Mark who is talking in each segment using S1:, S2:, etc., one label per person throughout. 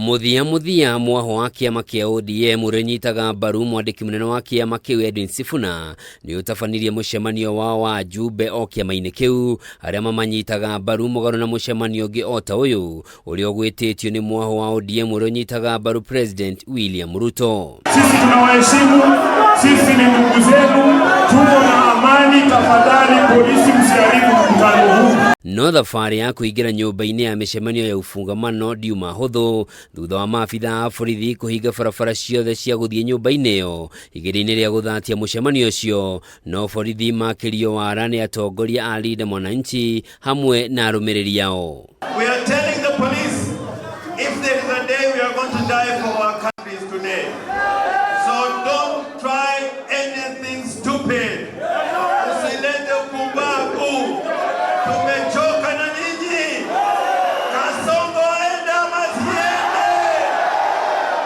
S1: Mũthia mũthia, mwaho wa kĩama kĩa ODM ũrĩa ũnyitaga mbaru mwandĩki mũnene wa kĩama kĩu Edwin Sifuna nĩ ũtabanirie mũcemanio wao wa njumbe o kĩama-inĩ kĩu arĩa mamanyitaga mbaru, mũgarũ na mũcemanio ũngĩ o ta ũyũ ũrĩa ũgwĩtĩtio nĩ mwaho wa ODM ũrĩa ũnyitaga mbaru President William Ruto.
S2: Sisi tunawaheshimu, sisi ni ndugu zenu, tuko na amani. Tafadhali polisi, msiharibu mkutano huu.
S1: No thabarĩ ya kũingĩra nyũmba-inĩ ya mĩcemanio ya Ufungamano ndiuma hũthũ, thutha wa maabitha a borithi kũhinga barabara ciothe cia gũthiĩ nyũmba-inĩ ĩyo igeria-inĩ rĩa gũthatia mũcemanio ũcio. No borithi makĩrio wara nĩ atongoria a Linda Mwananchi hamwe na arũmĩrĩri ao.
S3: We are telling the police, if there is a day we are going to die for our country, is today. So don't try anything stupid. Usilete upumbavu. Tumechoka na nyinyi. Kasongo aende ama asiende?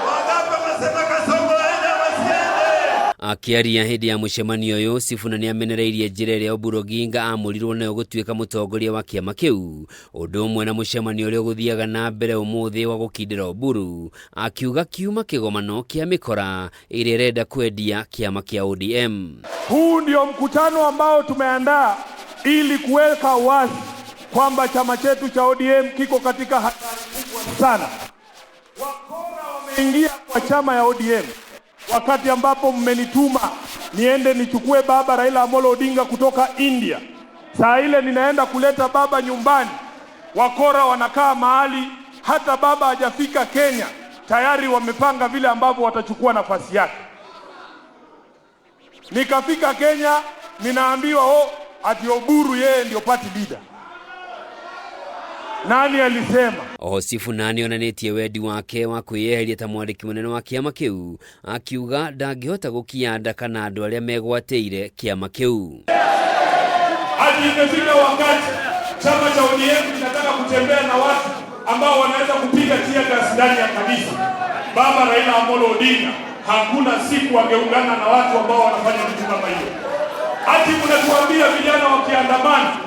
S3: Wangapi wamesema Kasongo aende ama asiende?
S1: Akĩaria hĩndĩ ya mũcemanio ũyũ, Sifuna nĩ amenereirie njĩra ĩrĩa Oburu Oginga amũrirwo nayo gũtuĩka mũtongoria wa kĩama kĩu, ũndũ ũmwe na mũcemanio ũrĩa ũgũthiaga na mbere ũmũthĩ wa gũkindĩra Oburu, akiuga kiuma kĩgomano kĩa mĩkora ĩrĩa ĩrenda kwendia kĩama kĩa ODM.
S2: Huu ndio mkutano ambao tumeandaa ili kuweka wazi kwamba chama chetu cha ODM kiko katika hatari kubwa sana. Wakora wameingia kwa chama ya ODM wakati ambapo mmenituma niende nichukue baba Raila Amolo Odinga kutoka India. Saa ile ninaenda kuleta baba nyumbani, wakora wanakaa mahali hata baba hajafika Kenya, tayari wamepanga vile ambavyo watachukua nafasi yake. Nikafika Kenya, ninaambiwa, oh, ati Oburu yeye ndio party leader. Nani alisema?
S1: Oho Sifuna nĩonanĩtie wendi wake wa kwĩyeheria ta mwandĩki mũnene wa kĩama kĩu, akiuga ndangĩhota gũkia kana andũ arĩa megwatĩire kĩama kĩu.
S2: Hadi imefika wakati chama cha ODM kinataka kutembea na watu ambao wanaweza kupiga tear gas ndani ya kanisa. Baba Raila Amolo Odinga hakuna siku angeungana na watu ambao wanafanya vitu kama hiyo. Ati mnatuambia vijana wakiandamana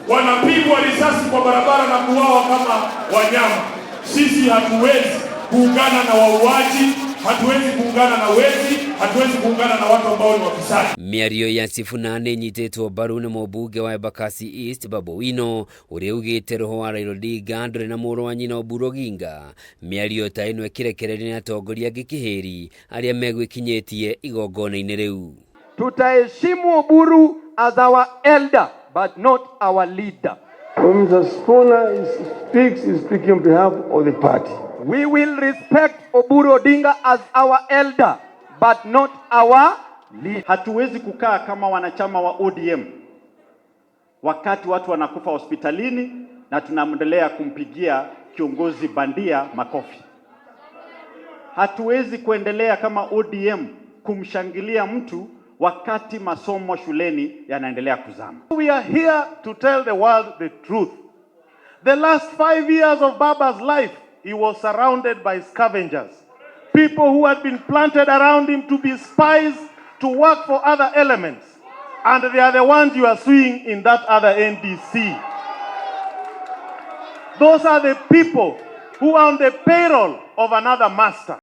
S2: wanapigwa risasi kwa barabara na kuuawa kama wanyama. Sisi hatuwezi kuungana na wauaji, hatuwezi kuungana na wezi, hatuwezi kuungana na watu ambao ni wafisadi.
S1: Mĩario ya Sifuna nĩ ĩnyitĩtwo mbaru nĩ mũmbunge wa Embakasi East Babu Owino, ũrĩa ugĩte roho wa Raila Odinga ndũrĩ na mũrũ wa nyina Oburu Oginga. Mĩario ta ĩno ĩkĩrekererio nĩ atongoria angĩ kĩhĩri arĩa megwĩkinyĩtie igongona-inĩ rĩu.
S4: Tutaheshimu Oburu as our elder but not our leader.
S5: When Mr. Sifuna speaks, he's speaking on behalf of the party.
S4: We will respect Oburu Odinga as our elder but not our leader.
S6: Hatuwezi kukaa kama wanachama wa ODM wakati watu wanakufa hospitalini na tunaendelea kumpigia kiongozi bandia makofi. Hatuwezi kuendelea kama ODM kumshangilia mtu wakati masomo shuleni yanaendelea kuzama.
S7: We are here to tell the world the truth. The last 5 years of Baba's life, he was surrounded by scavengers, people who had been planted around him to be spies, to work for other elements. And they are the ones you are seeing in that other NDC. Those are the people who are on the payroll of another master.